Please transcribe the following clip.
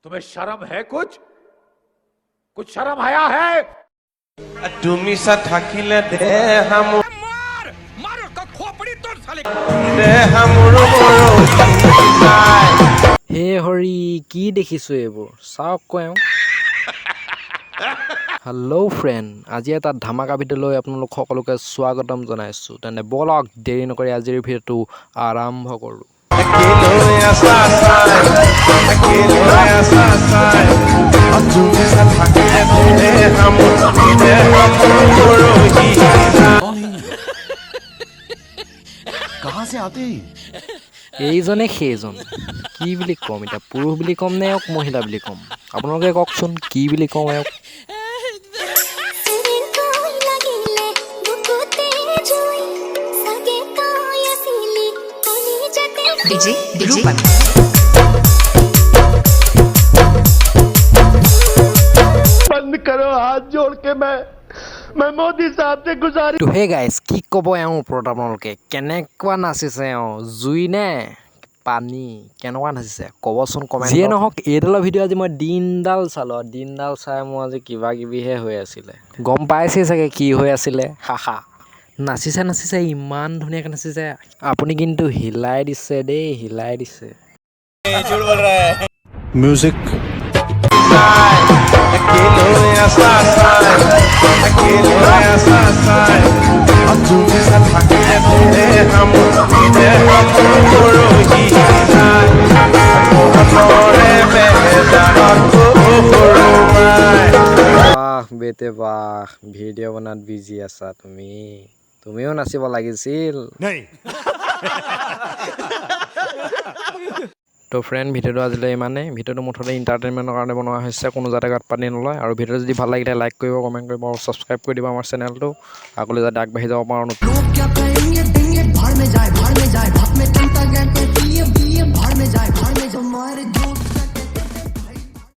तुम्हें शर्म है? कुछ कुछ शर्म आया है? তুমি চা থাকিলে দেহা মোৰ, দেহা মোৰ মৰহি যায়। হে হৰি, কি দেখিছোঁ এইবোৰ! চাওক আকৌ এওঁ। হেল্ল' ফ্ৰেণ্ড, আজি এটা ধামাকা ভিডিঅ' লৈ আপোনালোক সকলোকে স্বাগতম জনাইছোঁ। তেন্তে ব'লক, দেৰি নকৰি আজিৰ ভিডিঅ'টো আৰম্ভ কৰোঁ। কেলৈ আছা চাই, কেলৈ আছা চাই? তুমি চা থাকিলে দেহা মোৰ, দেহা মোৰ মৰহি যায়। कहाँ से आते हैं ये? এইজনে সেইজন, কি বুলি ক'ম এতিয়া? পুৰুষ বুলি ক'ম নে এওঁক মহিলা বুলি ক'ম? আপোনালোকে কওকচোন, কি বুলি কওঁ এওঁক? যেনেকৈ লাগিলে বুকুতে জুই, চাগে তই আছিলি কলিজাতে। DJ Rupan. बंद करो, हाथ जोड़ के मैं मोदी साहब से गुजारिश তো হে গাইজ, কি ক'ব এওঁৰ ওপৰত আপোনালোকে? কেনেকুৱা নাচিছে এওঁ? জুই নে পানী? কেনেকুৱা নাচিছে ক'বচোন কমেণ্ট। যিয়ে নহওক, এইডালৰ ভিডিঅ' আজি মই দিনডাল চালোঁ আৰু দিনডাল চাই মোৰ আজি কিবা কিবিহে হৈ আছিলে। গম পাইছেই চাগে কি হৈ আছিলে। হাহা, নাচিছে নাচিছে, ইমান ধুনীয়াকৈ নাচিছে। আপুনি কিন্তু হিলাই দিছে দেই, হিলাই দিছে। म्यूजिक। কেলৈ আছা চাই, কেলৈ আছা চাই? তুমি চা থাকিলে দেহা মোৰ, দেহা মোৰ মৰহি যায়। মনৰে বেজাৰত সৰু মাই। বাহ বেটে বাহ, ভিডিঅ' বনাত বিজি আছা তুমি। তুমিও নাচিব লাগিছিল। नहीं। তো ফ্ৰেণ্ড, ভিডিঅ'টো আজিলৈ ইমানেই। ভিডিঅ'টো মুঠতে ইণ্টাৰটেইনমেণ্টৰ কাৰণে বনোৱা হৈছে, কোনো যাতে গাত পানী নলয়। আৰু ভিডিঅ'টো যদি ভাল লাগিলে লাইক কৰিব, কমেণ্ট কৰিব আৰু ছাবস্ক্ৰাইব কৰি দিব আমাৰ চেনেলটো, আগলৈ যাতে আগবাঢ়ি যাব পাৰোঁ। लोग क्या कहेंगे देंगे, भाड़ में जाए, भाड़ में जाए, भाप में चलता गया।